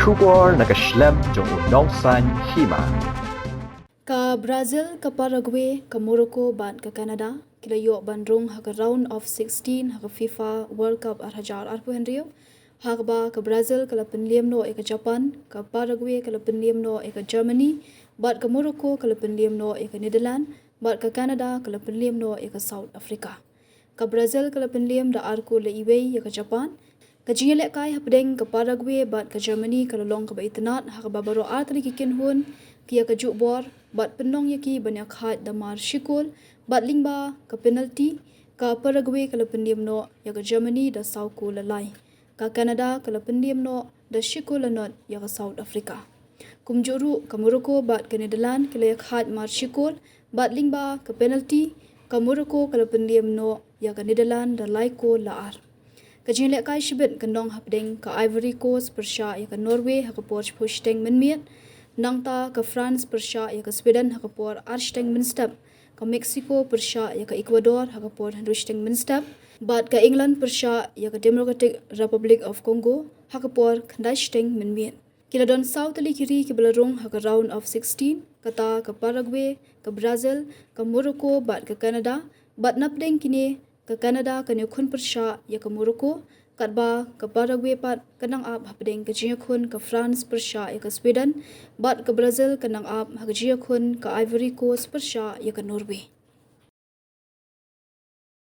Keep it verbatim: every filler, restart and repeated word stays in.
Khubor na ka shlem jong u nongsaiñ hima. Ka Brazil, ka Paraguay, ka Morocco bad ka Canada ki la ïoh ban rung ha ka round of sixteen ha ka FIFA World Cup ar hajar arphew hynriew, ha kaba ka Brazil ka la pynliem noh ïa ka Japan, ka Paraguay ka la pynliem noh ïa ka Germany, bad ka Morocco ka la pynliem noh ïa ka Netherlands, bad ka Canada ka la pynliem noh ïa ka South Africa. Ka Brazil ka la pynliem da ar kol la iwei ïa ka Japan. Ka jingïalehkai hapdeng ka Paraguay bad ka Germany ka la long kaba itynnad, ha kaba baroh ar tylli ki kynhun ki ïa ka juh bor bad pynlong ïa ki ban ïa khaid da mar shi kol, bad lyngba ka penalty, ka Paraguay ka la pynliem noh ïa ka Germany da saw kol la lai. Ka Canada ka la pynliem noh da shi kol la nod ïa ka South Africa. Kumjuh ruh ka Morocco bad ka Netherlands ki la ïa khaid mar shi kol, bad lyngba ka penalty, ka Morocco ka la pynliem noh ïa ka Netherlands da lai kol la ar. Ka jingïalehkai shibit ka nong hapdeng ka Ivory Coast pyrshah ïa ka Norway ha ka por shiphew shiteng mynmiet, nangta ka France pyrshah ïa ka Sweden ha ka por ar shiteng mynstep, ka Mexico pyrshah ïa ka Ecuador ha ka por hynriew shiteng mynstep, bad ka England pyrshah ïa ka Democratic Republic of Congo ha ka por khyndai shiteng mynmiet. Ki la don saw tylli ki ri kiba la rung ha ka round of sixteen, kata ka Paraguay, ka Brazil, ka Morocco bad ka Canada, bad napdeng kine ka Canada kan ïakhun pyrshah ïa ka Morocco, katba ka Paraguay pat kan nang ap hapdeng ka jingïakhun ka France pyrshah ïa ka Sweden, bad ka Brazil kan nang ap ha ka jingïakhun ka Ivory Coast pyrshah ïa ka Norway.